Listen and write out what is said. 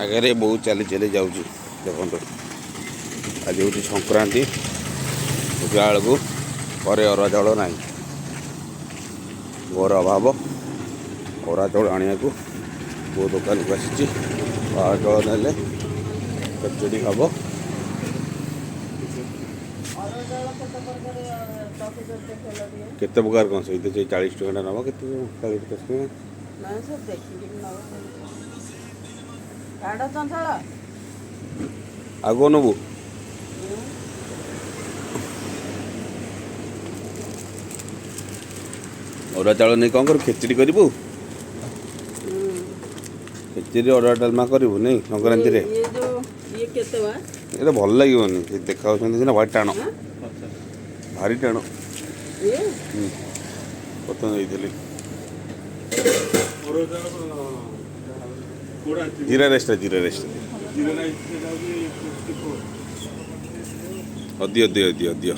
ଆଗରେ ବୋଉ ଚାଲି ଚାଲି ଯାଉଛି। ଦେଖନ୍ତୁ, ଆଜି ହେଉଛି ସଂକ୍ରାନ୍ତି। ଦେଖିଲା ବେଳକୁ ଘରେ ଅରୁଆ ଚାଉଳ ନାହିଁ, ଘୋର ଅଭାବ। ଅରୁଆ ଚାଉଳ ଆଣିବାକୁ ବୋଉ ଦୋକାନକୁ ଆସିଛି। ଅରୁଆ ଚାଉଳ ନେଲେ ଖେଚୁଡ଼ି ହେବ। ଅରୁଆ ଚାଉଳ କେତେ ପ୍ରକାର ରଖିଛ, ଦେଖେଇଲ ଟିକେ। କେତେ ପ୍ରକାର କ'ଣ? ସେଇ ତ ସେଇ 40 ଟଙ୍କାଟା ନେବ। କେତେ? 40 50 ଟଙ୍କା। ନାଇଁ, ସେ ଦେଖିକିରି ନେବ। କାଢ଼ ଚଞ୍ଚଳ। ଆଉ କ'ଣ ନେବୁ? ଅରୁଆ ଚାଉଳ ନେଇ କ'ଣ କରିବୁ? ଖେଚୁଡ଼ି କରିବୁ? ଖେଚୁଡ଼ି ଅରୁଆ ଡାଲମା କରିବୁ ନାଇଁ ସଂକ୍ରାନ୍ତିରେ? ଇଏ ଯୋଉ ଇଏ କେତେ ବା? ଏଇଟା ଭଲ ଲାଗିବନି। ସେ ଦେଖାଯାଉଛନ୍ତି ସିନା, ଭାରି ଟାଣ। ଭାରି ଟାଣ। ଇଏ? ପ୍ରଥମେ ଦେଇଥିଲି ଜିରା ରାଇସ୍ଟା, ଜିରା ରାଇସ୍ଟା। ଦିଅ, ଦିଅ, ଦିଅ, ଦିଅ।